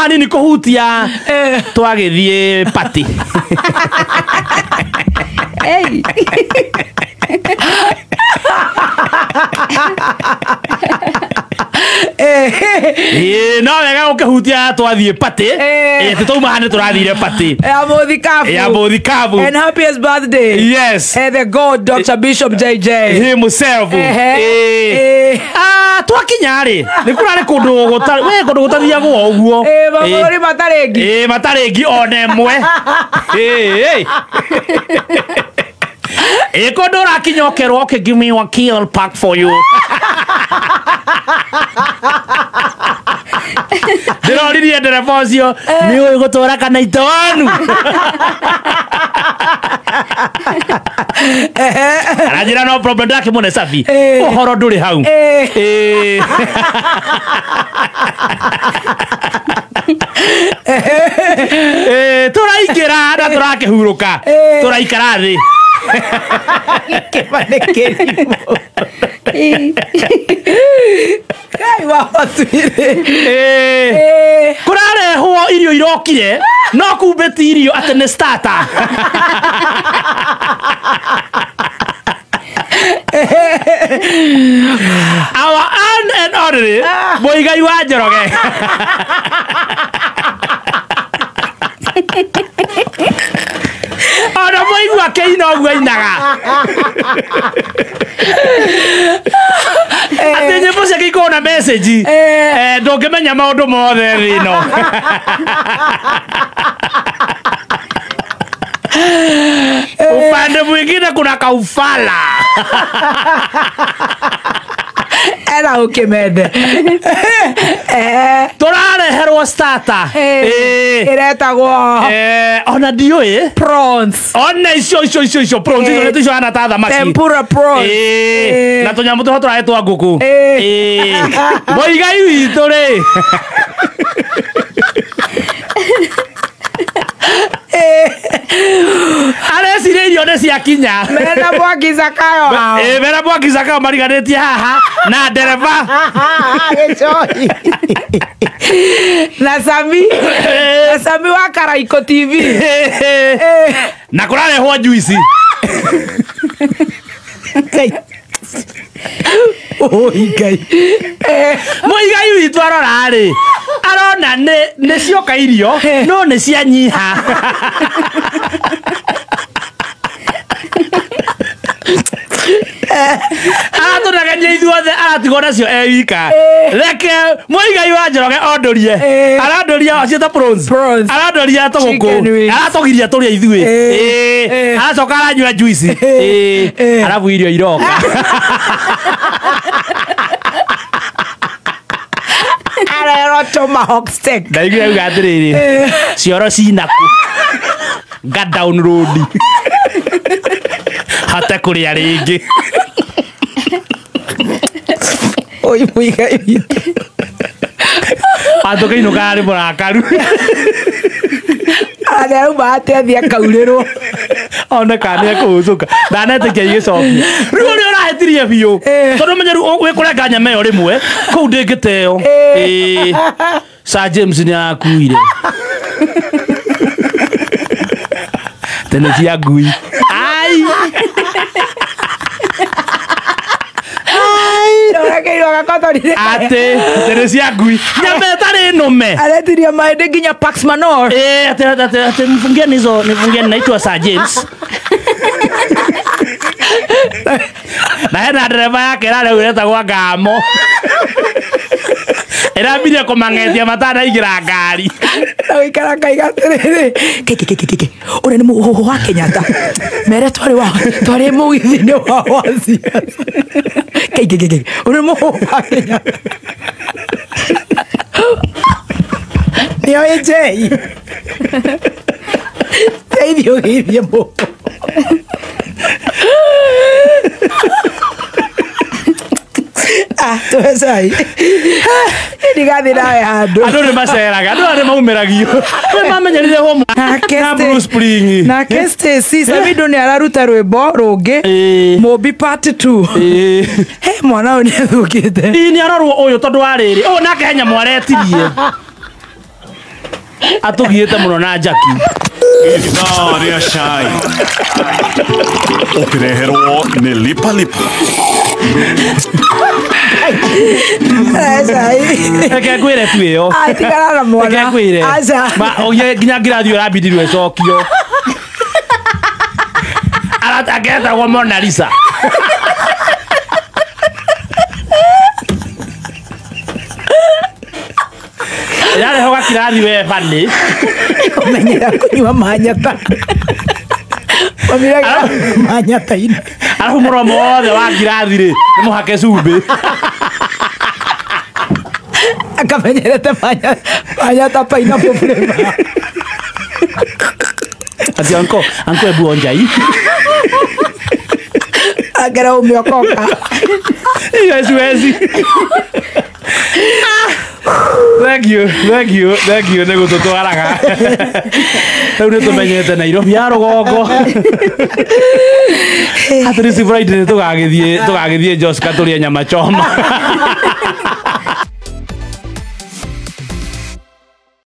Hanini kũhutia twagĩthiĩ party. Hey. Ĩĩ, no wega gũkĩhutia twathiĩ party. Ĩĩ, tũtauma haha nĩ tũrathire party. Ya Mũthikabu. Ya Mũthikabu. And happiest birthday. Yes. The God Dr. Bishop JJ. Himself. Ehe. Ĩĩ. Ah, twakinya rĩ, nĩ kũrarĩ kũndũ gũtarĩ, we kũndũ gũtathiagwo ũguo. Ĩĩ, mabũrũri matarĩ ngi. Ĩĩ, matarĩ ngi ona ĩmwe. Ĩĩ. Ĩĩ, kũndũ ũrakinya ũkerwo, okay, give me one key, I'll pack for you. Ndĩroririe ndereba ũcio, nĩ ũĩ gũtwara kana itowanu. Aranjĩra no problem, ndakĩmũne cabi. Ũhoro ndũrĩ hau. Ĩĩ. Ĩĩ, tũraingĩra na tũrakĩhurũka. Tũraikara thĩ. Kĩba nĩ kĩrimũ. Ngai wa matu-inĩ. Ĩĩ. Kũrarehwo irio irokire no kumbe ti irio atĩ nĩ starter. Our one and only Muigai wa Njoroge. Ona mũigua akĩina ũguo ainaga. Atĩ nyĩmbo ciake ikoragwo na message. Ndũngĩmenya maũndũ mothe thĩ ĩno. Upande mwingine kuna kaufala. Era ũkĩmende. Tũrareherwo starter. Ĩretagwo Ona ndiũĩ. Prawns. Ona icio icio icio icio prawns icio icio hana ta thamaki. Tempura prawns. Na tũnyamũ tũho tũrahe twa ngũkũ. Mũigai witũ rĩ. Areciria irio nĩ ciakinya. Mena Mwangi Zakayo hao. Mena Mwangi Zakayo mariganĩtie haha na ndereba. Gĩcohi. Na Sami. Na Sami wa Karaiko TV. Na kũrarehwo juici. Ngai. Oi Ngai. Mũigai witũ arora rĩ, arona nĩ cioka irio, no nĩ cianyiha. Aratũnegenia ithuothe, aratigwo nacio e wika. Reke Mũigai wa Njoroge ondorie. Arandoria ciĩta prawns. Prawns. Arandoria tũgũkũ. Chicken wings. Aratũgiria tũrĩe ithuĩ. Aracoka aranyua juice. Arabu irio iroka. Arerwo tomahawk steak. Ndaiguire auga atĩrĩrĩ, cioro cinaku. Nga download. Hote kũrĩa rĩngĩ. Oi Mũigai witũ. Atũkĩinũka arĩ mũrakaru. Arĩ arauma atĩ athiĩ akaurĩrwo. One kana nĩ ekũhũcũka. Ndanetĩkia igĩcokia. Rĩu ũrĩa ũrahĩtirie biũ. Tondũ menye rĩu wĩkũrenga nyama ĩyo rĩmwe, kũu ndĩngĩteo. Sir James nĩ arakuire. Tene cia ngui. Ai! Ndũrekeirwo gakotorire. Atĩ, tene cia ngui. Nyama ĩtarĩ nũme. Aretirie maĩndĩ nginya Pax Manor. Atĩ, atĩ, atĩ, mfungieni hizo, nifungieni, naitwa Sir James. Na hena ndereba yake ĩrarĩa ĩretagwo Ngamo. Ĩrambirie kũmang'etia matanaingĩra ngari. Na gũikara ngaiga atĩrĩrĩ, kĩ, kĩ, kĩ, kĩ, kĩ, ũrĩa nĩ mũhũhũ wa Kenyatta. Mere twarĩ wa, twarĩ mũgithi-inĩ wa wa siasa. Kĩ, kĩ, kĩ, kĩ, ũrĩa nĩ mũhũhũ wa Kenyatta. Nĩoĩ Jay. Teithio ũgeithie mũhũhũ. Ah, tũhe cai. Ndigathiĩ nawe handũ. Andũ nĩ maceraga, andũ aya nĩ maumĩragio. Nĩ mamenyerire home na Blue Spring. Nake Stacy, Samido nĩ araruta rwĩmbo rũngĩ. Mũmbi part 2. He, mwana ũyũ nĩ athũkĩte. Ĩĩ, nĩ arorwo ũyũ tondũ wa rĩrĩ. Ũyũ nake he nyamũ aretirie. Atũgiĩte mũno na Jackie. Ithaa rĩa cai ũkĩreherwo nĩ Lipa Lipa. Reke ngwĩre tu ĩyo. Atigana na mwana. Reke ngwĩre. Aca. Ma ũgĩe nginya ngirathi ũrabindirwo ĩcokio. Agetagwo Mona Lisa. Yareho gakirathi we bani. Kũmenyera kũnyua manyata. Mamiraga manyata-inĩ. Arabu mũromo wothe wa ngirathi rĩ nĩ mũhake cumbĩ. Akamenyerete manyata pineapple flavor. Ati anko, anko ebu onja hii. Agera umeokoka. Hiyo siwezi. Thank you, thank you, thank you nĩ gũtũtwaraga. Rĩu nĩ tũmenyete Nairobi ya rũgongo. Atĩ rĩu Friday nĩ tũgagĩthiĩ Joska tũrĩe nyama choma.